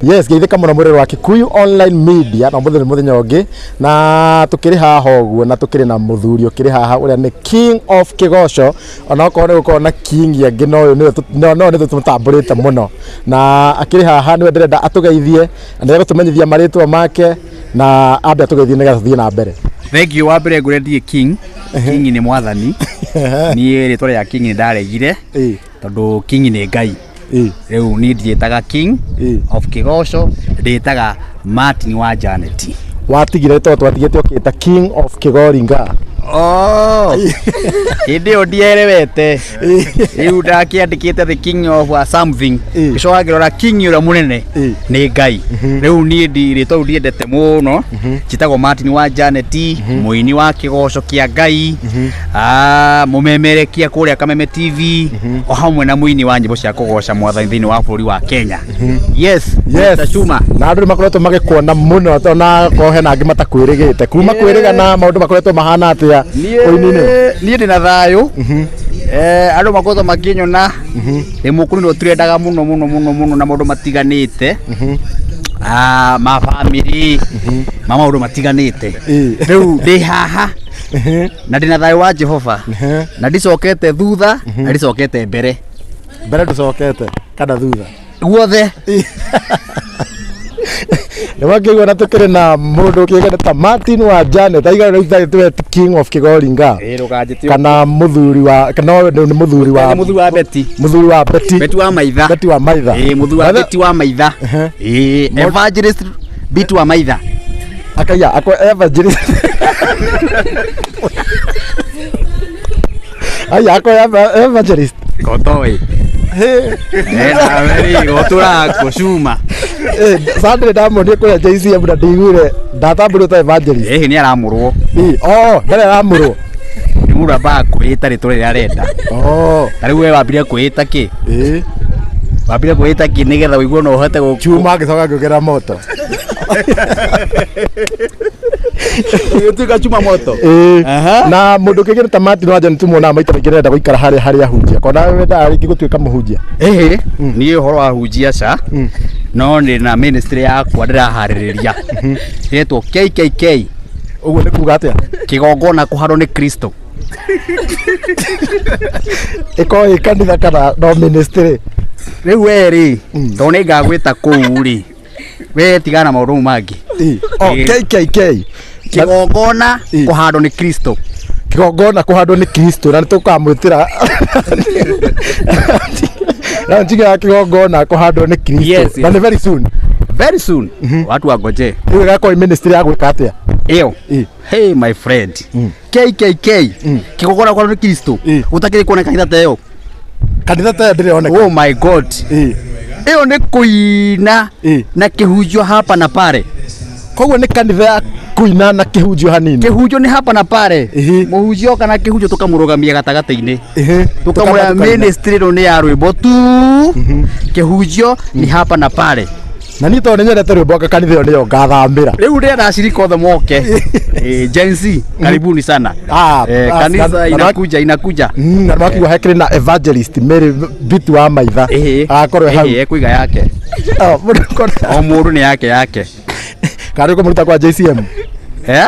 Yes, geithĩka mũno mũrĩrĩ wa Kikuyu Online Media na ũmũthĩ nĩ mũthenya ũngĩ na tũkĩrĩ haha ũguo na tũkĩrĩ na mũthuri ũkĩrĩ haha ũrĩa nĩ King of Kĩgoco. Onokorwo nĩ gũkorwo na king angĩ, no ũyũ nĩwe no nĩ tũmũtambũrĩte mũno na akĩrĩ haha nĩwe ndĩrenda atũgeithie na nĩ egũtũmenyithia marĩtwa make na ambe atũgeithie nĩgetha tũthiĩ na mbere. Thank you. Wa mbere ngwĩre ndirĩ king. King nĩ mwathani. Niĩ rĩtwa rĩa king nĩ ndaregire tondũ king nĩ Ngai. Rĩu niĩ ndiĩtaga King of Kĩgoco, ndĩtaga Martin wa Janet. Watigire tondũ twatigĩte ũkĩta King of Kĩgoringa. Oh, hĩndĩ ĩyo ndierewete. Rĩu ndakĩandĩkĩte the king of something. Ngĩcoka ngĩrora king ũrĩa mũnene nĩ Ngai. Rĩu niĩ rĩtwa rĩu ndiendete mũno. Njĩtagwo Martin wa Janet, mũini wa kĩgoco kĩa Ngai, mũmemerekia kũrĩa Kameme TV, o hamwe na mũini wa nyĩmbo cia kũgoca mwathani thĩinĩ wa bũrũri wa Kenya. Yes, Mr. Chuma. Na andũ nĩ makoretwo magĩkuona mũno ona korwo hena angĩ matakwĩrĩgĩte kuma kwĩrĩga na maũndũ makoretwo mahana atĩa ũini-inĩ? Niĩ ndĩ na thayũ. Andũ makoretwo makĩnyona ndĩ mũkũrũ, nĩ tũrendaga mũno mũno mũno mũno na maũndũ matiganĩte, ma family, ma maũndũ matiganĩte. Rĩu ndĩ haha na ndĩ na thayũ wa Jehova na ndicokete thutha na ndicokete mbere. Mbere ndũcokete kana thutha? Guothe. Nĩ wakĩigua na tũkĩrĩ na mũndũ ũkĩgene ta Martin wa Janet aiga rĩu King of Kĩgoringa kana mũthuri wa kana nĩ mũthuri wa Nĩ mũthuri wa Betty. Mũthuri wa Betty. Betty wa Maitha. Betty wa Maitha. Ĩĩ, mũthuri wa Betty wa Maitha. Ĩĩ, Evangelist Betty wa Maitha. Akaiya ako evangelist aya ako evangelist. Kotoĩ. Nawe rĩ gũtũraga kũcuma. Sunday ndamuonire kũrĩa JCM na ndiguire ndatambũrwo ta evangelist. Ĩhĩ, nĩ aramũrwo. Ĩ, oh, ndarĩ aramũrwo. Nĩ mũndũ ambaga kwĩĩta rĩtwa rĩrĩa arenda. Ta rĩu we wambire kwĩĩta kĩ? Wambire kwĩĩta kĩ nĩgetha ũigue no ũhote Chuma, ngĩcoka ngĩongerera moto. Ũgĩtuĩka chuma moto. Ĩĩ. Na mũndũ kĩngĩ ta Martin wa Janet tumuonaga maita maingĩ arenda gũikara harĩa harĩa ahunjia kona wendaga rĩngĩ gũtuĩka mũhunjia? Ĩhĩ, niĩ ũhoro wa hunjia ca, no ndĩ na ministry yakwa ndĩraharĩrĩria ĩretwo KKK. Ũguo nĩ kuga atĩa? Kĩgongona kũhandwo nĩ Kristo. Ĩkorwo ĩ kanitha kana no ministry? Rĩu we rĩ, tondũ nĩ ngagwĩta kũu rĩ, we tigana na maũndũ mau mangĩ. Oh, Ĩĩ. KKK. Kĩgongona kũhandwo nĩ Kristo. Kĩgongona kũhandwo nĩ Kristo na nĩ tũkamwĩtĩra na njiga kĩgongona kũhandwo nĩ Kristo. Na nĩ very soon. Very soon, watu wangoje. Rĩu ĩgakorwo ĩ ministry ya gwĩka atĩa? Ĩyo, hey my friend, KKK, kĩgongona kũhandwo nĩ Kristo, gũtakĩrĩ kuona kanitha ta ĩyo. Kanitha ta ĩyo ndĩrĩ. Oh my God, ĩyo nĩ kũina na kĩhunjio hapa na pale. Koguo nĩ kanitha ya kũina na kĩhunjio hanini. Kĩhunjio nĩ hapa na pale. Mũhunjio kana kĩhunjio tũkamũrũgamia gatagatĩ-inĩ, tũkamwĩra ministry ĩno nĩ ya rwĩmbo tu, kĩhunjio nĩ hapa na pale. Na niĩ tondũ nĩ nyendete rwĩmbo anga kanitha ĩyo nĩyo ngathambĩra. Rĩu ndĩrenda acirika othe moke. Gen Z, karibuni sana. Kanitha inakuja, inakuja. Na makiuga hekĩrĩ na evangelist Mary Biti wa Maitha agakorwo hau. Ekuiga yake. Oh, mũndũ O mũndũ nĩ yake yake. Kana nĩ kũmũruta kwa JCM? Eh?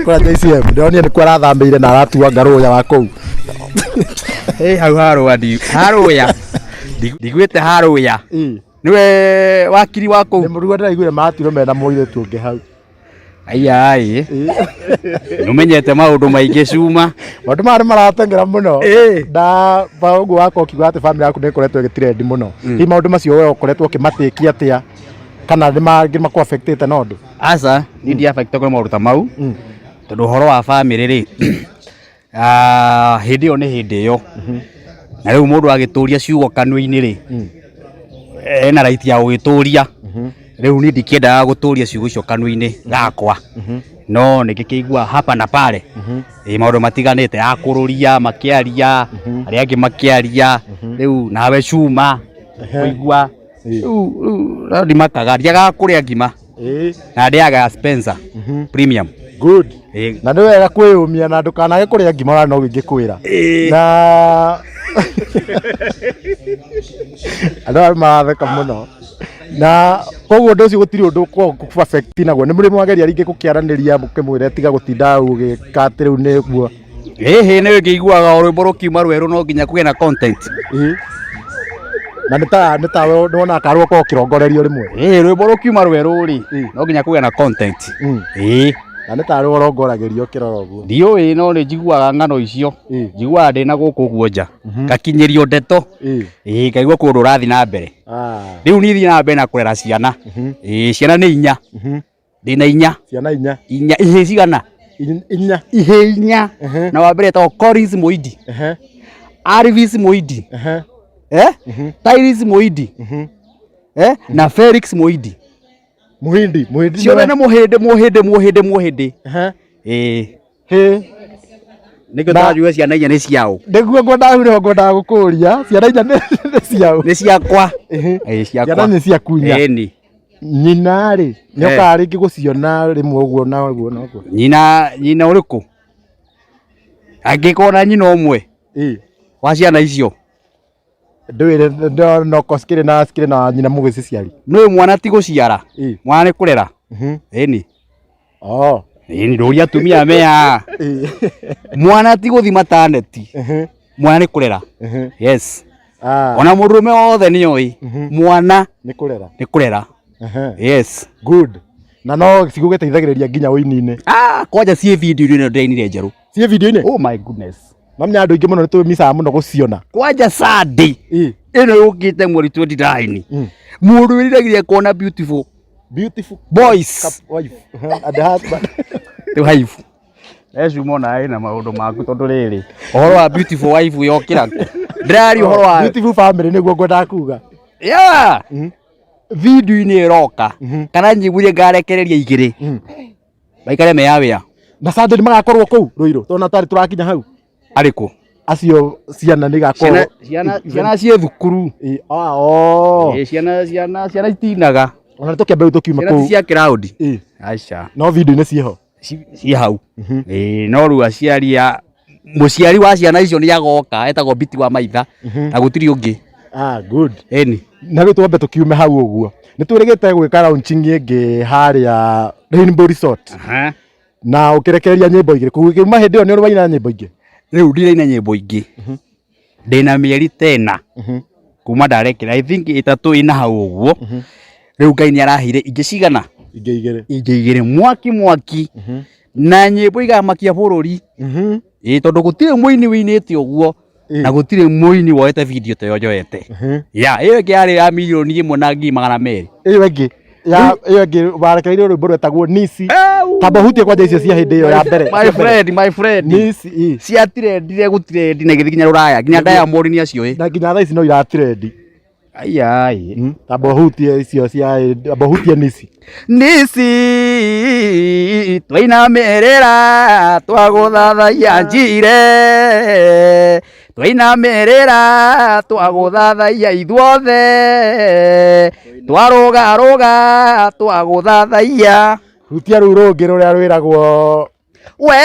Kwa JCM ndĩronire nĩkuo arathambĩire na aratua ngarũya wa kũu. Ĩ, hau harũa ndi harũya ndiguĩte harũya nĩwe wakiri wa kũu. Nĩ mũruga ndĩraiguire matirwo mena mũirĩtu ũngĩ hau. Aiai, nĩũmenyete maũndũ maingĩ cuma. Maũndũ maya nĩ marateng'era mũno na ba ũguo wakwa ũkiuga atĩ family yaku nĩ ĩkoretwo ĩgĩtrend mũno, hihi maũndũ macio we ũkoretwo ũkĩmatĩkia atĩa kana nĩ mangĩ makũ affectĩte na ũndũ? Aca, niĩ ndiaffectwo nĩ maũndũ ta mau tondũ ũhoro wa family rĩ, hĩndĩ ĩyo nĩ hĩndĩ ĩyo na rĩu mũndũ agĩtũria ciugo kanua-inĩ rĩ, ena right ya gũgĩtũria. Rĩu niĩ ndikĩendaga gũtũria ciugo icio kanua-inĩ gakwa, no nĩ ngĩkĩigua hapa na pale, ĩ maũndũ matiganĩte akũrũria makĩaria, arĩa angĩ makĩaria, rĩu nawe cuma kũigua rĩu no ndimakaga, ndiagaga kũrĩa ngima na ndĩaga Spencer Premium. Good. Na nĩ wega kwĩyũmia na ndũkanage kũrĩa ngima ona no ingĩkwĩra na andũ aya maratheka mũno. Na koguo ũndũ ũcio gũtirĩ ũndũ perfect naguo. Nĩ mũrĩ mwageria rĩngĩ gũkĩaranĩria mũkĩmwĩre tiga gũtinda ũgĩka atĩ rĩu nĩguo? Ĩhĩ, nĩ ngĩiguaga o rwĩmbo rũkiuma rwerũ no nginya kũgĩe na content. Ĩĩ. Na nĩ ta we nĩwonaga karĩ ũkorwo ũkĩrongorerio rĩmwe. Ĩĩ, rwĩmbo rũkiuma rwerũ rĩ, no nginya kũgĩe na content. Ĩĩ. Na nĩ tarĩ ũrongoragĩrio ũkĩrora ũguo. Ndiũĩ, no nĩ njiguaga ng'ano icio. Njiguaga ndĩna gũkũ ũguo nja, ngakinyĩrio ndeto. Ĩĩ, ngaigua kũndũ ũrathiĩ na mbere. Rĩu niĩ thiĩ na mbere na kũrera ciana. Ĩĩ, ciana nĩ inya. Ndĩna inya. Ciana inya. Inya. Ihĩĩ cigana? Inya. Ihĩĩ inya. Na wa mbere etagwo Collins Muindi, Alvis Muindi, eh? Tyrese Muindi, eh? Na Felix Muindi. Muhindi, Muhindi. Ciothe nĩ mũhĩndĩ, mũhĩndĩ, mũhĩndĩ, mũhĩndĩ. Ĩĩ. Hĩ. Nĩkĩo tũranjua ciana inya nĩ ciao. Nĩguo ngwendaga, hau nĩho ngwendaga gũkũria, ciana inya nĩ ciao? Nĩ ciakwa. Ĩĩ, ciakwa. Ciana nĩ ciaku inya? Ĩni. Nyina rĩ, nĩ okaga rĩngĩ gũciona rĩmwe ũguo na ũguo na ũguo? Nyina ũrĩkũ? Angĩkorwo na nyina ũmwe wa ciana icio. Ndũĩ no ko cikĩrĩ na nyina mũgĩciciari. Nĩ mwana ti gũciara. Mwana nĩ kũrera. Ĩni. Oh. Ĩni, ndũria atumia mea. Mwana ti gũthi mataneti. Mwana nĩ kũrera. Yes. Ona mũndũrũme wothe nĩ oĩ mwana nĩ kũrera. Nĩ kũrera. Yes. Good. Na no cigũgĩteithagĩrĩria nginya ũini-inĩ? Ah, kwanja ciĩ video-inĩ ĩno ndĩrainire njerũ. Ciĩ video-inĩ? Oh my goodness. Mamenya andũ aingĩ mũno nĩ tũmicaga mũno gũciona. Kwanja Sunday ĩno yũkĩte mweri 29, mũndũ wĩriragĩria kuona beautiful beautiful boys wife and husband. Rĩu haibu ecuma ona ĩna maũndũ maku, tondũ rĩrĩ, ũhoro wa beautiful wife yokĩra kũ? Ndĩraria ũhoro wa beautiful family nĩguo ngwendaga kuga. Yeah, video-inĩ ĩroka kana nyĩmbo iria ngarekereria igĩrĩ, maikare meyawĩa. Na Sunday nĩ magakorwo kũu Ruiru, tondũ na tarĩ tũrakinya hau. Arĩkũ? Acio ciana nĩ igakorwo. Ciana ciĩ thukuru. Ah, oh. Ĩĩ, ciana itinaga. Ona tũkĩambe rĩu tũkiuma Ciana ti kũu. cia kĩraũndi. Aca. No video-inĩ ciĩho? Ciĩ hau. Ĩĩ, no rĩu aciari a mũciari wa ciana icio nĩ agoka, etagwo Biti wa Maitha, na gũtirĩ ũngĩ. Ah, good. Ĩni. Na rĩu twambe tũkiume hau ũguo, nĩ twĩrĩgĩte gwĩka launching ĩngĩ harĩa Rainbow Resort na ũkĩrekereria nyĩmbo igĩrĩ. Kuuma hĩndĩ ĩyo nĩ ũrĩ waina nyĩmbo ingĩ? Rĩu ndiraina nyĩmbo ingĩ. Ndĩna mĩeri tena kuma ndarekera, I think ĩtatũ ĩna hau ũguo. Rĩu Ngai nĩ araheire ingĩ cigana? Ingĩ igĩrĩ. Ingĩ igĩrĩ, mwaki mwaki, na nyĩmbo igamakia bũrũri. Ĩĩ, tondũ gũtirĩ mũini wĩinĩte ũguo na gũtirĩ mũini woete video ta ĩyo njoete. Ya ĩyo ĩngĩ yarĩ ya 1,100,000. Ĩyo ĩngĩ warekereirie rwĩmbo rwetagwo Nisi. Tamba hutie kwanja icio cia hĩndĩ ĩyo ya mbere. My friend, my friend. Nisi. Ciatirendire gũtirendi na igĩthiĩ nginya rũraya, nginya Diamond nĩ acio ĩ. Na nginya thaa ici no iratirendi. Ai. Tamba hutie icio cia, tamba hutie Nisi. Nisi twainamĩrĩra twagũthathaiya njire, twainamĩrĩra twagũthathaiya ithuothe, twarũgarũga twagũthathaiya. Hutia rũu rũngĩ rũrĩa rwĩragwo. We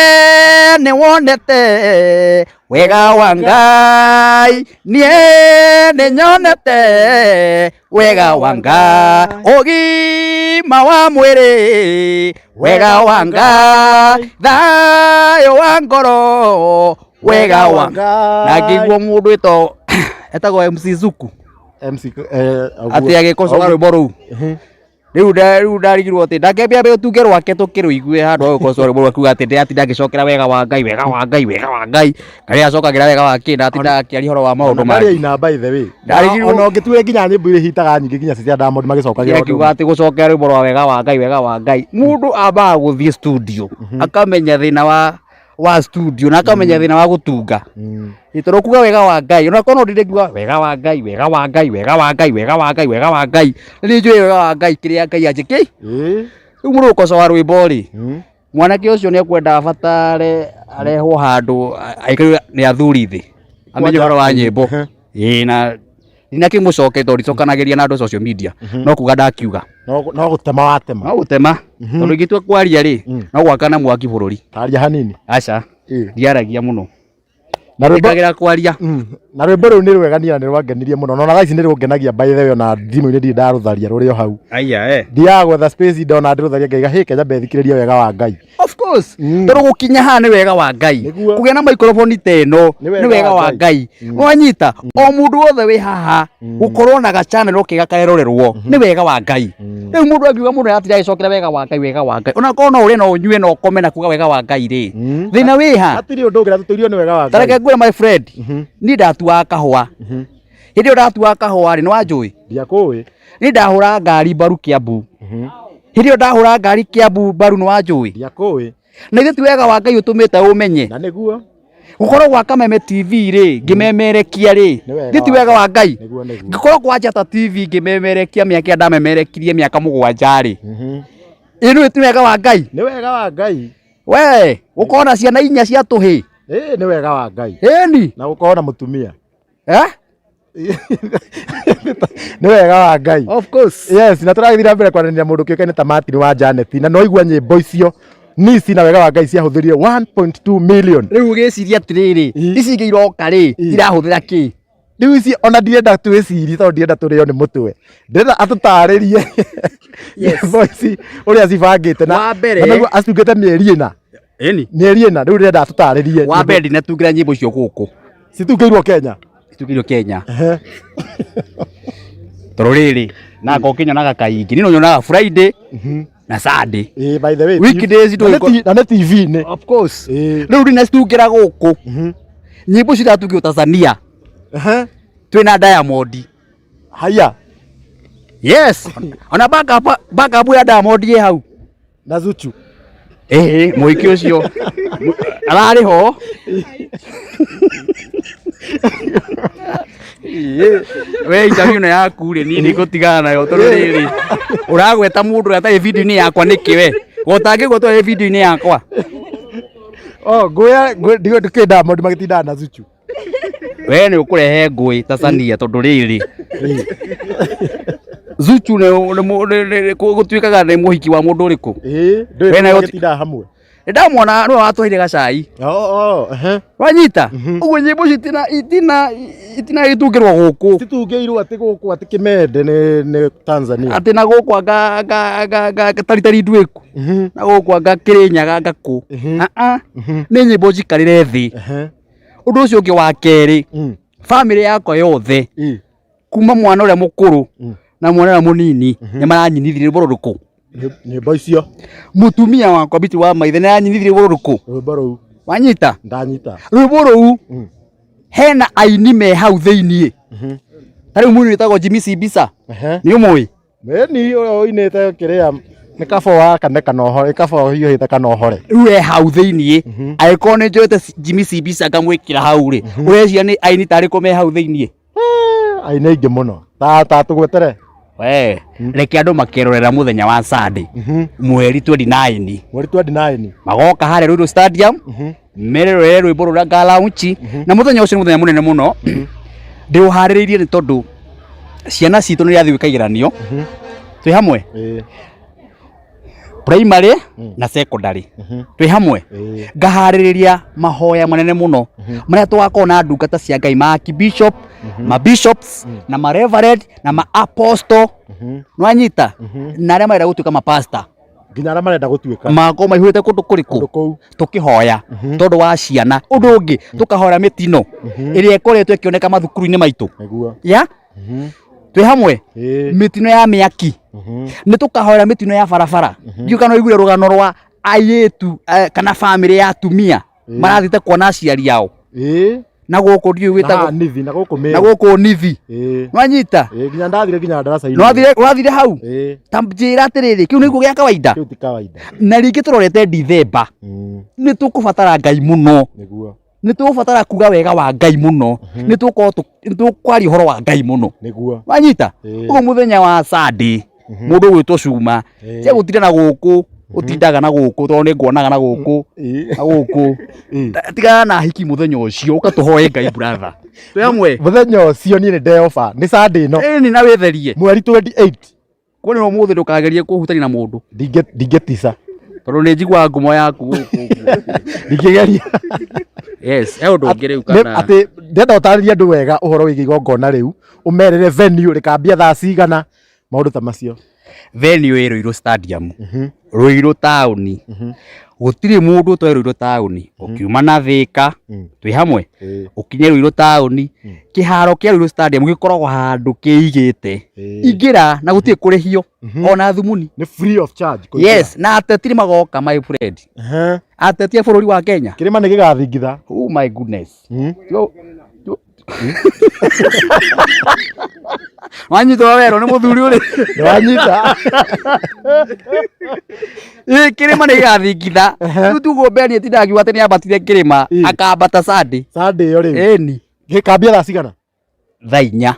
nĩ wonete wega wa Ngai, niĩ nĩ nyonete wega wa Ngai, ũgima wa mwĩrĩ, wega wa Ngai, thayũ wa ngoro, wega wa na ngĩigua mũndũ etagwo MC Zuku. MC ũguo. Atĩ agĩkocoga rwĩmbo rũu. Rĩu ndarigirwo atĩ ndakĩambia rũtunge rwake tũkĩrũigue handũ ha gũkocoa rwĩmbo rwa kuga atĩ ndĩratinda ngĩcokera wega wa Ngai, wega wa Ngai, wega wa Ngai, karĩa acokagĩra wega wa kĩ na atindaga akĩaria ũhoro wa maũndũ Ona mangĩ. ndarĩ aina, by the way. Ndarigirwo. Ona ũngĩtuĩra nginya nyĩmbo iria hitaga nyingĩ, nginya cia Diamond magĩcokagĩra ũndũ. Akiuga atĩ gũcokera rwĩmbo rwa wega wa Ngai, wega wa Ngai, mũndũ ambaga gũthiĩ studio akamenya thĩna wa studio na akamenya thĩna wa gũtunga. Ĩ, tondũ kuga wega wa Ngai, ona korwo no ndinde ngiuga wega wa Ngai, wega wa Ngai, wega wa Ngai, wega wa Ngai, wega wa Ngai, nĩ njũĩ wega wa Ngai kĩrĩa Ngai anjĩkĩire. Rĩu mũndũ gũkocoa rwĩmbo rĩ, mwanake ũcio nĩ ekwenda abatare arehwo handũ aikarwo nĩ athuri thĩ amenye ũhoro wa nyĩmbo. Ĩĩ, na ndinakĩmũcoke tondũ ndicokanagĩria na andũ social media, no kuga ndakiuga. No gũtema watema. No gũtema, tondũ ingĩtua kwaria rĩ, no gwakana mwaki bũrũri. Taria hanini. Aca. Ĩĩ. Ndiaragia mũno. Na rwĩmbo Ĩkagĩra kwaria. Na rwĩmbo rũu nĩ rwega niĩ na nĩ rwangenirie mũno. Na ona thaa ici nĩ rũngenagia by the way ona thimũ-inĩ ndirĩ ndarũtharia rũrĩ o hau. Aya eh. Thiaga gwetha space ndona ndĩrũtharia ngaiga hĩ Kenya mbe thikĩrĩrie wega wa Ngai. Of course. Tondũ gũkinya haha nĩ wega wa Ngai. Nĩguo. Kũgĩa na microphone ta ĩno Nĩ wega nĩ wega wa wa Ngai. Wanyita o mũndũ wothe wĩ haha gũkorwo na gachanelo kega karerorerwo nĩ wega wa Ngai. Rĩu mũndũ angiuga mũndũ aratinda agĩcokera wega wa Ngai wega wa Ngai. Ona korwo no ũrĩe no ũnyue no ũkome na kuga wega wa Ngai rĩ. Thĩna wĩ ha? Hatirĩ ũndũ ũngĩ na tũtũirio nĩ wega wa Ta Ngai. reke ngwĩre my friend. Niĩ ndatuaga kahũa. Hĩndĩ ĩyo ndatuaga kahũa rĩ nĩ wanjũĩ? Ndiakũĩ. Niĩ ndahũra ngari mbaru Kiambu. Hĩndĩ ĩyo ndahũra ngari Kiambu mbaru nĩ wanjũĩ? Ndiakũĩ. Na ithuĩ ti wega wa Ngai ũtũmĩte ũmenye. Na nĩguo. Gũkorwo gwa Kameme TV rĩ ngĩmemerekia rĩ Nĩ wega ithuĩ ti wa wega wa Ngai. Nĩguo nĩguo. Ngĩkorwo kwa Njata TV ngĩmemerekia mĩaka ĩrĩa ndamemerekirie mĩaka 7 rĩ ĩno ti wega wa Ngai. Nĩ wega wa Ngai. We gũkorwo na ciana 4 cia tũhĩ. Ĩĩ nĩ wega wa Ngai. Ĩni. Na gũkorwo na mũtumia. Eh? Nĩ wega wa Ngai. Of course. Yes, na tũragĩthiĩ na mbere kwaranĩria mũndũ kĩũkaine ta Martin wa Janet na no igua nyĩmbo icio nici na wega wa Ngai ciahũthĩrire 1.2 million. Rĩu ũgĩciria atĩrĩrĩ, ici ingĩ iroka rĩ, irahũthĩra kĩ? Rĩu ici ona ndirenda twĩcirie tondũ ndirenda tũrĩo nĩ mũtwe. Ndĩrenda atũtarĩrie nyĩmbo ici ũrĩa cibangĩte na Wa mbere- na nĩguo acitungĩte mĩeri ĩna. Ĩni. Mĩeri ĩna rĩu ndĩrenda atũtarĩrie. Wa mbere ndinatungĩra nyĩmbo icio gũkũ. Citungĩirwo Kenya. Citungĩirwo Kenya. Tondũ rĩrĩ, na ngo ũkĩnyonaga kaingĩ. Niĩ no nyonaga Friday na Sunday. Ĩĩ by the way. Weekdays na nĩ TV-inĩ. Of course. Ĩĩ. Rĩu ndinacitungĩra gũkũ. Nyĩmbo ciratungĩrwo Tanzania. Twĩna Diamond. Haya. Yes. Ona backup ya Diamond ĩ hau. Na Zuchu. Ĩĩ, mũhiki ũcio ararĩ ho. We interview ĩno yaku rĩ, niĩ nĩngũtigana nayo tondũ rĩrĩ ũragweta mũndũ ũrĩa atarĩ video-inĩ yakwa nĩkĩ we? Gũtangĩgwetwo wĩ video-inĩ yakwa. Oh, ngũya ngũ ndikĩ Diamond magĩtindaga na Zuchu. We nĩ ũkũrehe ngũĩ Tanzania tondũ rĩrĩ Zuchu nĩ gũtuĩkaga nĩ mũhiki wa mũndũ ũrĩkũ? Ĩĩ, We ndũĩ nayo magĩtindaga hamwe. Nĩ ndamwona nĩwe watwaire gacai. Oh, oh, ehe. Wanyita? Ũguo nyĩmbo icio itinagĩtungĩrwo gũkũ. Citungĩirwo atĩ gũkũ atĩ kĩmende nĩ Tanzania. Atĩ na gũkũ anga taritari ndwĩku. Na gũkũ anga Kĩrĩnyaga anga kũ. Aa, nĩ nyĩmbo njikarĩre thĩ. Ũndũ ũcio ũngĩ wa kerĩ, bamĩrĩ yakwa yothe kuma mwana ũrĩa mũkũrũ na mwana ũrĩa mũnini nĩ maranyinithirie rwĩmbo rũrũkũ. Nyĩmbo icio. Mũtumia wakwa Biti wa Maithe nĩ aranyinithirie rwĩmbo rũrũkũ. Rwĩmbo rũu. Wanyita? Ndanyita. Rwĩmbo rũu hena aini me hau thĩiniĩ. Ta rĩu mũini wĩtagwo Jimmy Simbisa. Nĩ ũmũĩ? Ĩni ũrĩa ũinĩte kĩrĩa nĩ kaba wa kane kana ũhore, kaba ũhiũhĩte kana ũhore. Rĩu e hau thĩiniĩ angĩkorwo nĩ njoete Jimmy Simbisa ngamwĩkĩra hau rĩ, ũreciria nĩ aini ta arĩkũ me hau thĩiniĩ? Aini aingĩ mũno. Ta tũgwetere. We, reke andũ makerorera mũthenya wa Sunday mweri 29. Mweri 29. Magoka harĩa Ruiru Stadium merorere rwĩmbo rũrĩa ngalaunch na mũthenya ũcio nĩ mũthenya mũnene mũno ndĩũharĩrĩirie nĩ tondũ ciana citũ nĩ irathiĩ gwĩka igeranio twĩ hamwe primary na secondary twĩ hamwe ngaharĩrĩria mahoya manene mũno marĩa tũgakorwo na ndungata cia Ngai ma archbishop ma bishops na ma reverend na ma apostle nĩwanyita na arĩa marenda gũtuĩka ma pastor Nginya arĩa marenda gũtuĩka makorwo maihũrĩte kũndũ kũrĩkũ kũndũ kũu. Tũkĩhoya tondũ wa ciana. Ũndũ ũngĩ tũkahoya mĩtino ĩrĩa ĩkoretwo ĩkĩoneka mathukuru-inĩ maitũ. Nĩguo. Ya twĩ hamwe mĩtino ya mĩaki nĩ tũkahoera mĩtino ya barabara. Ndiũĩ kana ũiguire rũgano rwa airĩtu kana bamĩrĩ ya atumia marathiĩte kuona aciari ao na gũkũ ndiũĩ gwĩtagwo Nithi na gũkũ na Meru. gũkũ Nithi. Nwanyita? Ĩĩ, nginya ndathire nginya ndaraca-inĩ. Nĩwathire hau? Ĩĩ. Ta njĩra atĩrĩrĩ, kĩu nĩguo gĩa kawaida? Kĩu ti kawaida. Na rĩngĩ tũrorete Dithemba nĩ tũkũbatara Ngai mũno. Nĩguo. Nĩ tũgũbatara kuga wega wa Ngai mũno. Nĩ tũgũkorwo nĩ tũkwaria ũhoro wa Ngai mũno. Nĩguo. Wanyita? Ĩĩ. Ũguo mũthenya wa Sunday mũndũ ũgwĩtwo Cuma tia gũtinda na gũkũ ũtindaga na gũkũ tondũ nĩ nguonaga na gũkũ na gũkũ tigana na hiki mũthenya ũcio ũka tũhoe Ngai brother. Twĩ hamwe. Mũthenya ũcio niĩ nĩ ndeoba nĩ Sunday ĩno. Ĩni na wĩtherie. Mweri 28. Kuona ũmũthĩ ndũkagerie kũhutania na mũndũ. Ndingĩtica. Tondũ nĩ njiguaga ngumo yaku gũkũ. Ndingĩgeria. Yes, he ũndũ ũngĩ rĩu kana Atĩ ndĩrenda ũtarĩrie andũ wega ũhoro wĩgiĩ igongona rĩu, ũmerĩre venue rĩkambia thaa cigana, maũndũ ta macio. Venue ĩ Ruiru Stadium, Ruiru taũni. Gũtirĩ mũndũ ũtoĩ Ruiru taũni. Ũkiuma na Thĩka, twĩ hamwe, ũkinye Ruiru taũni, kĩharo kĩa Ruiru Stadium gĩkoragwo handũ kĩigĩte. Ingĩra na gũtirĩ kũrĩhio ona thumuni. Nĩ free of charge kũingĩra. Yes, na ateti nĩ magoka, my friend. Ateti a bũrũri wa Kenya. Kĩrĩma nĩ gĩgathingitha. Oh my goodness. Yo, yo. Wanyitwo werũ nĩ mũthuri ũrĩ. Nĩ wanyita. Ĩ kĩrĩma nĩ gĩgathingitha. Rĩu tuguo Beni atindaga akiuga atĩ nĩ ambatire kĩrĩma, akambata Sunday. Sunday ĩyo rĩu. Ĩni. Gĩkambia thaa cigana? Thaa 4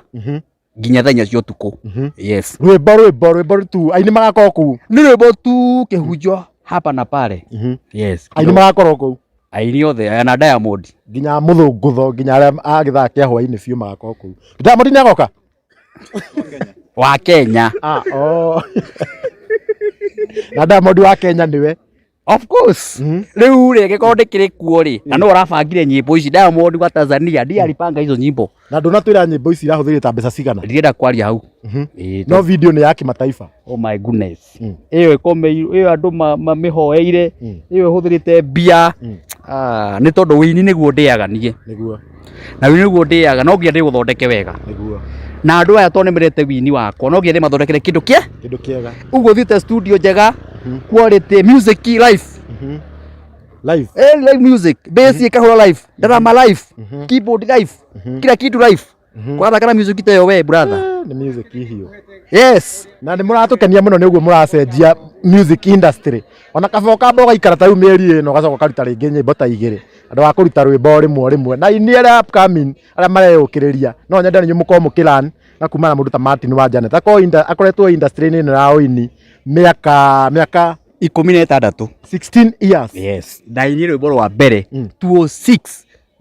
nginya thaa 4 cia ũtukũ. Yes. Rwĩmbo rwĩmbo rwĩmbo tu, aini magakorwo kũu. Nĩ rwĩmbo tu, kĩhunjo hapa na pale. Yes. Aini magakorwo kũu. Aini othe na Diamond. Nginya mũthũngũtho, nginya arĩa a gĩthaa kĩa hwainĩ biũ magakorwo kũu. Diamond nĩ agoka? Wa Kenya. Ah, oh. Na Diamond wa Kenya nĩwe. Of course. Rĩu rĩ, angĩkorwo ndĩkĩrĩ kuo rĩ, na no ũrabangire nyĩmbo ici, Diamond wa Tanzania ndiye alipanga hizo nyimbo. Na ndũnatwĩra nyĩmbo ici irahũthĩrĩte ta mbeca cigana. Ndirenda kwaria hau. Ĩĩ, No video nĩ ya kimataifa. Oh my goodness. Ĩyo ĩkomeirwo, ĩyo andũ mamĩhoeire, ĩyo ĩhũthĩrĩte mbia. Ah, nĩ tondũ wĩini nĩguo ndĩaga niĩ. Nĩguo. Na wĩini nĩguo ndĩaga, no nginya ndĩũthondeke wega. Nĩguo. Na andũ aya tondũ nĩmendete wĩini wakwa, no nginya ndĩmathondekere kĩndũ kĩa Kĩndũ kĩega. Ũguo thiĩte studio njega, quality music live. Live. Eh, live music, bass ĩkahũra live, ndarama live, keyboard live, kila kitu live. Kwathakana music ta ĩyo we brother. Nĩ music hiyo. Yes. Na nĩ mũratũkenia mũno nĩ ũguo mũracenjia music industry. Ona kaba ũkamba ũgaikara ta rĩu mĩeri ĩno, ũgacoka ũkaruta rĩngĩ nyĩmbo ta igĩrĩ andũ wa kũruta rwĩmbo rĩmwe rĩmwe. Na aini arĩa upcoming, arĩa mareyũkĩrĩria, no nyende nĩ mũkorwo mũkĩ learn na kumana na mũndũ ta Martin wa Janet. Akorwo akoretwo industry-inĩ ĩno ya ũini mĩaka 16. 16 years. Yes, ndainire rwĩmbo rwa mbere 206,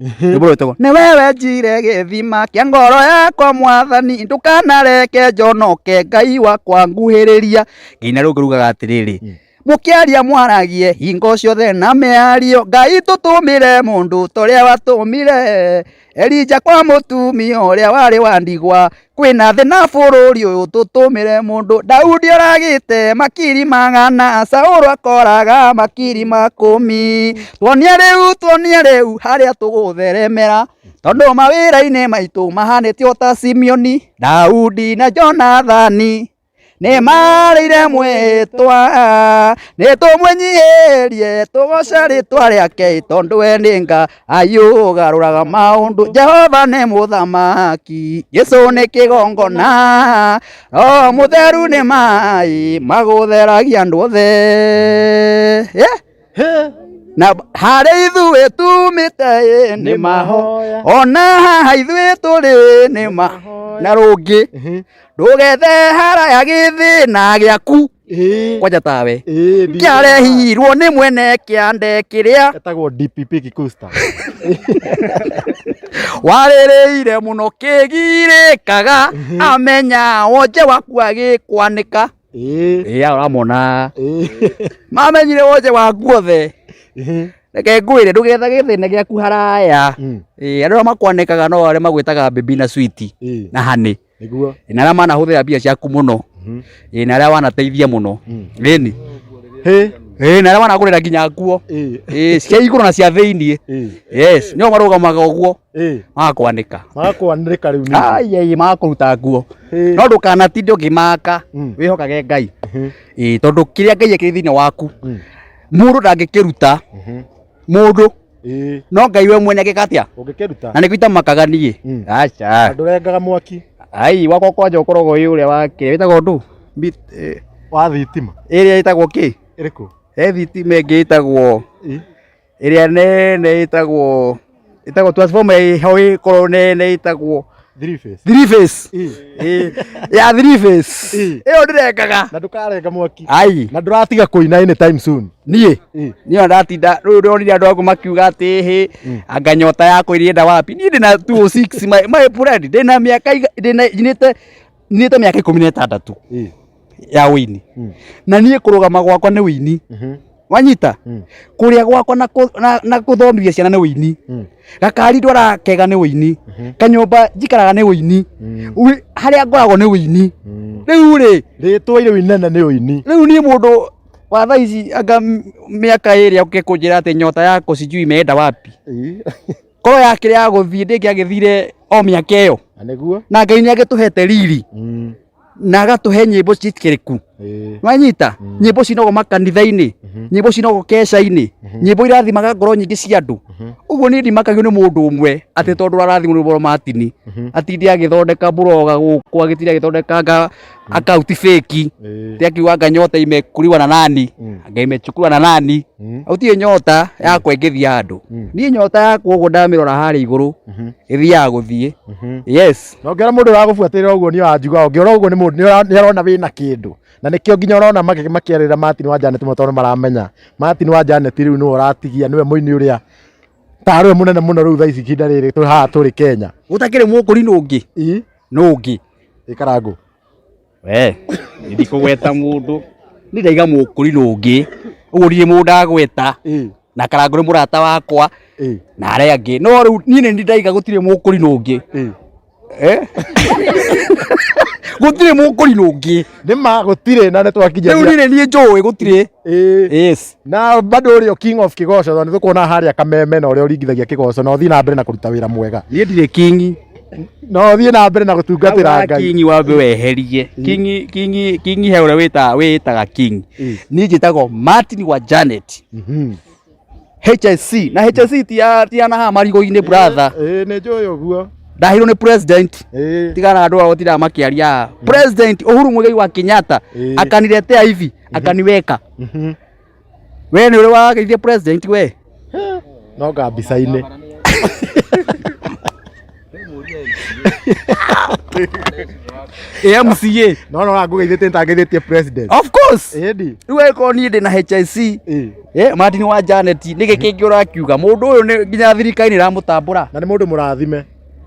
rwĩmbo rwĩtagwo "Nĩ wewe njire gĩthima kĩa ngoro yakwa, mwathani ndũkanareke njonoke, Ngai wakwa nguhĩrĩria." Nginya rũngĩ rugaga atĩrĩrĩ, mũkĩaria mwaragie hingo ciothe na mĩario, Ngai tũtũmĩre mũndũ ta ũrĩa watũmire Elija kwa mũtumia ũrĩa warĩ wa ndigwa. Kwĩna thĩna bũrũri ũyũ, tũtũmĩre mũndũ. Daudi oragĩte makiri 100, Saũlũ akoraga makiri 10. Tuonie rĩu, tuonie rĩu harĩa tũgũtheremera, tondũ mawĩra-inĩ maitũ mahanĩte o ta Simeoni, Daudi na Jonathani nĩ marĩire mwĩtwa. Nĩ tũmwĩnyihĩrie, tũgoce rĩtwa rĩake, tondũ we nĩ Ngai ũgarũraga maũndũ. Jehova nĩ mũthamaki, Jesũ nĩ kĩgongona, Roho Mũtheru nĩ maĩ magũtheragia andũ othe. Yeah. Na harĩ ithuĩ tumĩte ĩ nĩ mahoya, ona haha ithuĩ tũrĩ nĩ ma na rũngĩ ndũgethe haraya gĩthĩna gĩaku kwanja tawe kĩarehirwo nĩ mwene kĩande kĩrĩa Etagwo DPP Kikusta. Warĩrĩire mũno kĩgirĩkaga, amenya wonje waku agĩkwanĩka. Ĩĩ, ũramona mamenyire wonje waku othe. Reke ngwĩre, ndũgetha gĩthĩna gĩaku haraya. Ĩĩ, andũ arĩa makwanĩkaga no arĩa magwĩtaga baby na sweet na honey. Na arĩa manahũthĩra mbia ciaku mũno. Ĩĩ, na arĩa wanateithia mũno. Ĩni. Ĩĩ, na arĩa wanagũrĩra nginya nguo. Ĩĩ, cia igũrũ na cia thĩiniĩ. Yes, nĩo marũgamaga ũguo magakwanĩka. Magakwanĩka rĩu ningĩ. Ai ai, magakũruta nguo. No ndũkanatinde ũkĩmaka, wĩhokage Ngai. Ĩĩ, tondũ kĩrĩa Ngai ekĩrĩ thĩinĩ waku, mũndũ ndangĩkĩruta. Mũndũ no Ngai we mwene agĩka atĩa? Ũngĩkĩruta. Na nĩkĩo itamakaga niĩ. Aca. Ndũrengaga mwaki. Ai, wakwa kwanja ũkoragwo wĩ ũrĩa wa kĩrĩa wĩtagwo ndũ? Wa thitima. Ĩrĩa ĩtagwo kĩ? Ĩrĩkũ? He thitima ĩngĩ ĩtagwo ĩrĩa nene, ĩtagwo transformer ĩho ĩkorwo nene, ĩtagwo Three phase. Three phase. Ĩĩ, ya three phase. Ĩyo ndĩrengaga. Na ndũkarenga mwaki. Ai. Na ndũratiga kũina anytime soon. Niĩ niĩ ona ndatinda rĩu ndonire andũ aku makiuga atĩ hĩ anga nyota yakwa ĩrĩenda wapi. Niĩ ndĩna 206, my friend, ndĩna mĩaka ndĩna nyinĩte mĩaka 16 ya wĩini, na niĩ kũrũgama gwakwa nĩ wĩini. Wanyita kũrĩa gwakwa na na kũthomithia ciana nĩ ũini. Gakari ndwaraga kega nĩ ũini. Kanyũmba njikaraga nĩ ũini. Harĩa ngoragwo nĩ ũini. Rĩu rĩ, Rĩtwa rĩu inene nĩ ũini. Rĩu niĩ mũndũ wa thaa ici anga mĩaka ĩrĩ oke kũnjĩra atĩ nyota yako sijui imeenda wapi. Korwo yakĩrĩ ya gũthiĩ ndĩngĩagĩthire o mĩaka ĩyo. Na nĩguo. Na Ngai nĩ agĩtũhete riri na agatũhe nyĩmbo ciĩtĩkĩrĩku. Wanyita nyĩmbo cinagwo makanitha-inĩ, nyĩmbo cinagwo keca-inĩ, nyĩmbo irathimaga ngoro nyingĩ cia andũ. Ũguo niĩ ndimakagio nĩ mũndũ ũmwe atĩ tondũ arathimwo nĩ rwĩmbo rwa Martin, atinde agĩthondeka mburoga gũkũ, agĩtinde agĩthondeka anga akaunti fake, ti akiuga anga nyota imekuliwa na nani, anga imechukuliwa na nani. Gũtirĩ nyota yakwa ĩngĩthiĩ handũ. Niĩ nyota yakwa ũguo ndamĩrora harĩa igũrũ ĩthiaga gũthiĩ. Yes. Na ũngĩona mũndũ ũragũbuatĩrĩra ũguo nĩ wanjigua, ũngĩona ũguo nĩ mũndũ nĩ arona wĩna kĩndũ. Na nĩkĩo nginya ũrona makĩarĩrĩra Martin wa Janet mũno tondũ nĩ maramenya Martin wa Janet rĩu nĩwe ũratigia, nĩwe mũini ũrĩa tarĩ we mũnene mũno rĩu thaa ici ihinda rĩrĩ tũrĩ haha tũrĩ Kenya. Gũtakĩrĩ mũkũri nũ ũngĩ? Nũ ũngĩ? Ĩkarangũ. We, ndikũgweta mũndũ. Niĩ ndaiga mũkũri nũ ũngĩ. Ũguo ndirĩ mũndũ ndagweta. Na Karangũ nĩ mũrata wakwa na arĩa angĩ. No rĩu niĩ nĩ ndaiga gũtirĩ mũkũri nũ ũngĩ. Gũtirĩ mũkũri nũ ũngĩ. Nĩ ma gũtirĩ na nĩ twakinya. Rĩu niĩ nĩ niĩ njũĩ gũtirĩ. Yes. Na bado ũrĩ o king of kĩgoco tondũ nĩ tũkuona harĩa Kameme na ũrĩa ũringithagia kĩgoco na ũthiĩ na mbere na kũruta wĩra mwega. Niĩ ndirĩ king. Na ũthiĩ na mbere na gũtungatĩra Ngai. King wambe weherie. King king king he ũrĩa wĩtaga wĩtaga king. Niĩ njĩtagwo Martin wa Janet. HSC na HSC ti ya ti ya na haha marigũ-inĩ, brother. Ĩĩ, nĩ njũĩ ũguo. Ndahirwo nĩ president. Tigana na andũ ao gũtindaga makĩaria. President Uhuru Muigai wa Kenyatta akaniletea hivi, akaniweka. We nĩ ũrĩ wageithia president we? No nga mbica-inĩ. MCA. No no ngũgeithĩtie nĩtangeithĩtie president. Of course. Ĩndi. Rĩu angĩkorwo niĩ ndĩ na HIC, Martin wa Janet, nĩkĩ kĩngĩ ũrakiuga? Mũndũ ũyũ nĩ nginya thirikari nĩ ĩramũtambũra. Na nĩ mũndũ mũrathime.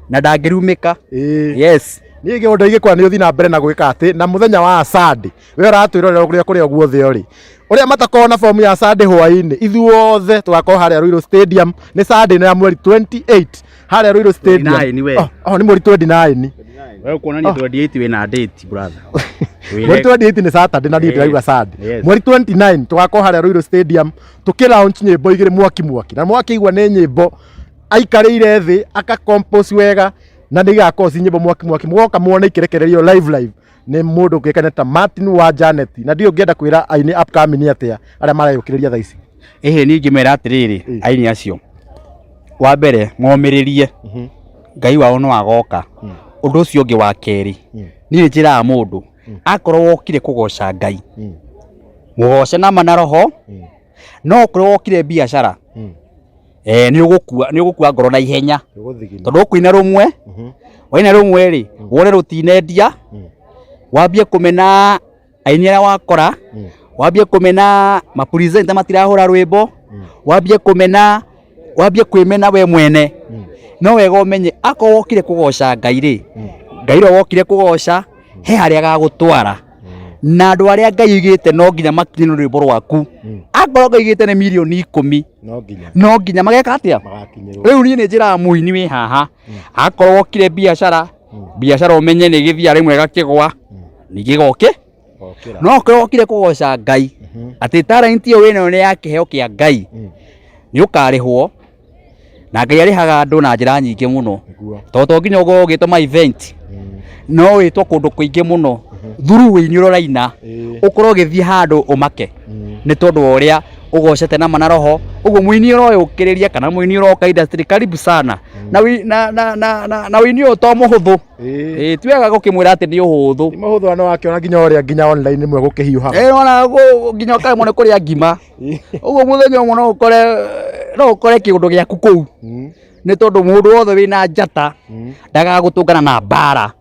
Na ndangĩrumĩka. Yes. Niĩ kĩũndũ ingĩkora nĩ ũthiĩ na mbere na gwĩka atĩ na mũthenya wa Sunday we ũratwĩrorera kũrĩa kũrĩa guothe ũrĩ, ũrĩa matakorwo na fomu ya Sunday hwaĩ-inĩ, ithuothe tũgakorwo harĩa Ruiru Stadium. Nĩ Sunday ĩno ya mweri 28 harĩa Ruiru Stadium. 29 we. Oh, nĩ mweri 29. Wewe kuonania 28 wĩna date, brother. Mweri 28 nĩ Saturday na niĩ ndĩrauga Sunday. Mweri 29 tũgakorwo harĩa Ruiru Stadium tũkĩ launch nyĩmbo igĩrĩ mwaki mwaki, na mwakĩigua nĩ nyĩmbo aikarĩire thĩ aka compose wega, na nĩ igakorwo ci nyĩmbo mwaki mwaki. Mũgoka muone ikĩrekererio live live nĩ mũndũ ũkĩkaine ta Martin wa Janet. Na ndiũ ngĩenda kwĩra aini upcoming atĩa arĩa mareyũkĩrĩria thaa ici? Ĩhĩ, niĩ ingĩmera atĩrĩrĩ, aini acio, wa mbere momĩrĩrie, Ngai wao no agoka. Ũndũ ũcio ũngĩ wa kerĩ, niĩ nĩ njĩraga mũndũ akorwo wokire kũgoca Ngai, mũgoce nama na roho. No okorwo wokire biacara, nĩ ũgũkua ngoro na ihenya tondũ ũkũina rũmwe, waina rũmwe rĩ, wone rũtinendia, wambie kũmena aini arĩa wakora, wambie kũmena mapresenter matirahũra rwĩmbo, wambie kũmena, wambie kwĩmena we mwene. No wega ũmenye akorwo wokire kũgoca Ngai rĩ, Ngai ũrĩa wokire kũgoca he harĩa agagũtwara, na andũ arĩa Ngai oigĩte no nginya makinye nĩ rwĩmbo rwaku, akorwo Ngai oigĩte nĩ mirioni 10, no nginya no nginya mageka atĩa? Magakinyĩrwo. Rĩu niĩ nĩ njĩraga mũini wĩ haha, akorwo wokire biacara, biacara ũmenye nĩ ĩgĩthiaga rĩmwe ĩgakĩgwa, ningĩ ĩgoke. Gokĩra. No okorwo wokire kũgoca Ngai, atĩ talent ĩyo wĩnayo nĩ ya kĩheo kĩa Ngai, nĩ ũkarĩhwo, na Ngai arĩhaga andũ na njĩra nyingĩ mũno. Tondũ to nginya ũkorwo ũgĩtwo ma event, no wĩtwo kũndũ kũingĩ mũno through wĩini ũrĩa ũraina, ũkorwo ũgĩthiĩ handũ ũmake nĩ tondũ wa ũrĩa ũgocete nama na roho. Ũguo mũini ũroyũkĩrĩria kana mũini ũroka industry, karibu sana. Na na na na na, na wĩini ũyũ to mũhũthũ. Ĩĩ, ti wega gũkĩmwĩra atĩ nĩ ũhũthũ. Nĩ mahũthũ, na wakĩona nginya ũrĩa nginya online rĩmwe gũkĩhiũhaga. Ĩĩ, nĩwona nginya ũkaremwo nĩ kũrĩa ngima. Ũguo mũthenya ũmwe no ũkore kĩũndũ gĩaku kũu, nĩ tondũ mũndũ wothe wĩna njata ndagagũtũngana na mbara.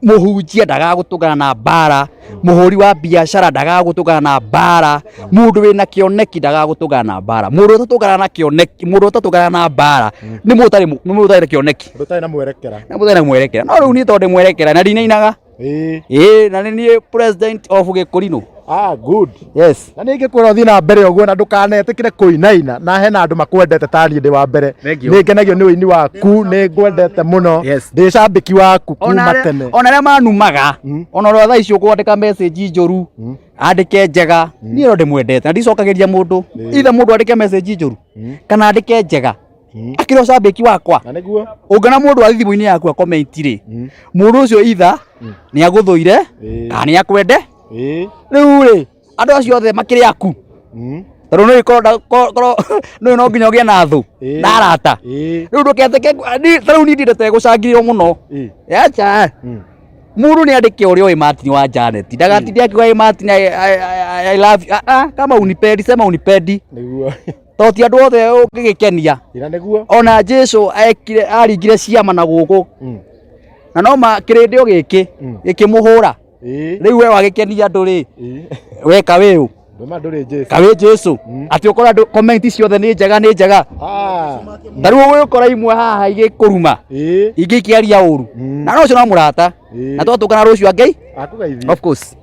Mũhunjia ndagagũtũngana na mbara, mũhũri wa biacara ndagagũtũngana na mbara, mũndũ wĩna kĩoneki ndagagũtũngana na mbara. Mũndũ ũtatũngana na kĩoneki, mũndũ ũtatũngana na mbara nĩ mũndũ ũtarĩ na kĩoneki. Ũndũ ũtarĩ na mwerekera. Na mũndũ ũtarĩ na mwerekera. No rĩu niĩ tondũ ndĩ mwerekera na ndinainaga, ĩĩ, na nĩ niĩ president of Gĩkũrinũ. Ah, good. Yes. Na nä ngä kwä ra å thiä na mbere å guo na ndå kanetä kä re kå inaina na hena andå makwendete taniä ndä wa mbere. Thank you. Nä ngenagio nä å ini waku, nä ngwendete må no. Yes. Ndä cambä waku kuma tene. Ona arĩa manumaga, ona ũrĩa thaa ici ũkwandĩka message njũru, andĩke njega, niĩ no ndĩmwendete na ndicokagĩria mũndũ. Ithe mũndũ andĩke message njũru kana andĩke njega, akĩrĩ o cambĩki wakwa. Na nä guo. Ũngĩona mũndũ athi thimũ-inĩ yaku akomenti rĩ, mũndũ ũcio itha nĩ agũthũire kana nĩ akwende. Rĩu rĩ, andũ acio othe makĩrĩ aku, tondũ nĩ korwo nĩ no nginya ũgĩe na thũ na arata. Rĩu ndũketĩke ta rĩu niĩ ndiendete gũcangĩrĩrwo mũno. Acha. Mũndũ nĩ andĩke ũrĩa ũĩ Martin wa Janet, ndagatinde akiuga ĩ Martin, I love you. Ah, ah, kama unipendi sema unipendi. Nä guo. Tondũ ti andũ othe ũngĩgĩkenia. Ira nä guo. Ona Jesu ekire aringire ciama na gũkũ, na no ma kĩrĩndĩ o gĩkĩ gĩkĩmũhũra. Rĩu we wagĩkenia andũ rĩ, weka wĩũ? Ndå ma ndå rä Jesu. Kawĩ Jesu atĩ ũkora andũ comment ciothe nĩ njega, nĩ njega. Ta rĩu ũgũkora imwe haha igĩkũruma, ingĩ ikĩaria ũru, na no ũcio no mũrata. Na twatũngana rũciũ angĩ. Akũgeithie. Of course.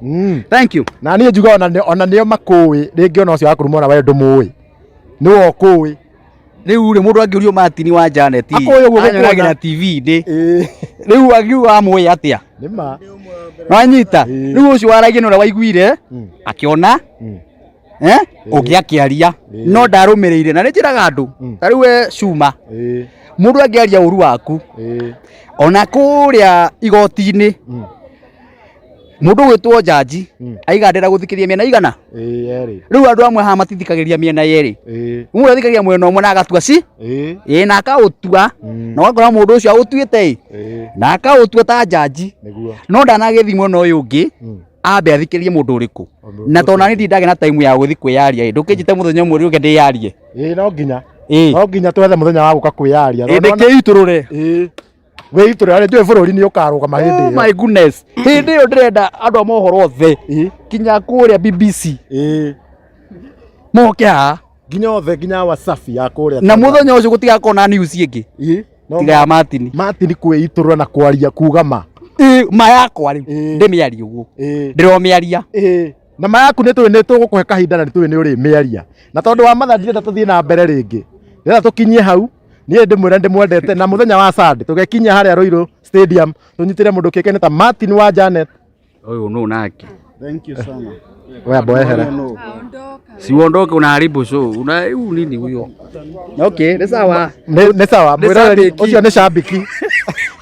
Thank you. Na niä njuga ona nä o makå rä ngä ona å cio wakå ruma ona we ndå må ä nä we å kå ä. Rĩu rĩ, mũndũ angĩũrio Martin wa Janet Akũĩ ũguo gũkuona. anyonagĩra TV-inĩ, rĩu angiuga amũĩ atĩa? Nä ma. Wanyita? Rĩu ũcio waragia nĩ ũrĩa waiguire akĩona ũngĩ akĩaria, no ndarũmĩrĩire. Na nĩ njĩraga andũ, ta rĩu we cuma, mũndũ angĩaria ũru waku ona kũrĩa igoti-inĩ, mũndũ gwĩtwo jaji aiga ndĩra gũthikĩria mĩena igana. Yerä. Rĩu andũ amwe haha matithikagĩria mĩena yerĩ, mũndũ athikagĩria mwena ũmwe na agatua ci ĩ na akaũtua, na ũgakora mũndũ ũcio aũtuĩte ĩ na akaũtua ta jaji, Nä guo. no ndanagĩthi mwena ũyũ ũngĩ ambe athikĩrĩrie mũndũ ũrĩkũ. Na tondũ nani ndindagĩa na time ya gũthiĩ kwĩyaria ĩ, ndũkĩnjĩte mũthenya ũmwe rĩũke ndĩyarie. No nginya. Ĩ. No nginya twethe må thenya wa gå ka kwä yaria. Ĩ, ndĩkĩitũrũre. Wä itå rä njå bå rå ri nä å karå gama hä Oh ndä my goodness, hĩndĩ ĩyo ndĩrenda andũ a mohoro othe ä kinya kũrĩa BBC yo moke haha. Nginya othe, nginya Wasafi ya kå rä a. Na mũthenya ũcio gũtigakorwo na news ĩngĩ tiga ya Martin. Martin kwä itå rå na kwaria kuga ma. Ĩ, ma yakwa rĩu ndĩmĩarie ũguo ndĩromĩaria. Na ma yaku nä tå nä tå gå kå he kahinda na nä tå nä å rä mä aria, na tondå wa matha ndirenda tå thiä na mbere rä ngä, ndĩrenda tå kinyie hau. Niä ndä mwä ra ndä mwendete, na må thenya wa Sunday tå gekinyia harä a Ruiru Stadium tå nyitä re må ndå kä ke nä ta Martin wa Janet. Ũyũ nũ nake? Thank you sana. We amboehere. Si uondoke, unaharibu show. Una huyu nini huyo? Okay, ni sawa. Nä sawa. Nĩ Mwĩroreri cambĩki. ũcio nä cambiki,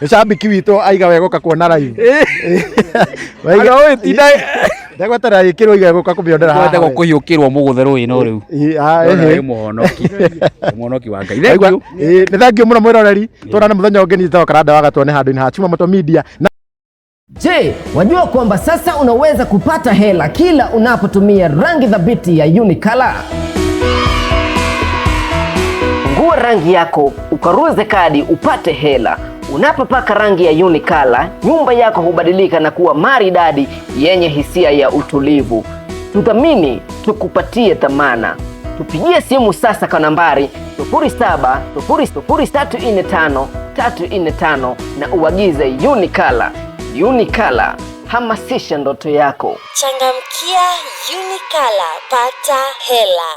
nä cambiki witå aiga wegåka kuona live. Andũ ũyũ tinda Ndegweterera ä kä rwo aiga gå ka kå mä onera. Kwenda kũhiũkĩrwo mũgũthe rũĩ no rĩu. Ndona wĩ mũhonoki. Mũhonoki wa Ngai. Thank you. Nä thengio må no mwä tuonane må thenya å ngä nä karanda wa gatwane handå-inä ha Chuma Moto Media na Je, wajua kwamba sasa unaweza kupata hela kila unapotumia rangi thabiti ya Unicolor? Fungua rangi yako, ukaruze kadi upate hela. Unapopaka rangi ya Unicolor, nyumba yako hubadilika na kuwa maridadi yenye hisia ya utulivu. Tuthamini, tukupatie thamana. Tupigie simu sasa kwa nambari 0700345345 na uagize Unicolor. Unicolor, hamasisha ndoto yako. Changamkia Unicolor, pata hela.